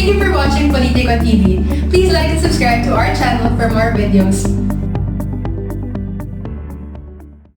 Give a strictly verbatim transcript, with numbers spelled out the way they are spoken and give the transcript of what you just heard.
Thank you for watching Politico T V. Please like and subscribe to our channel for more videos.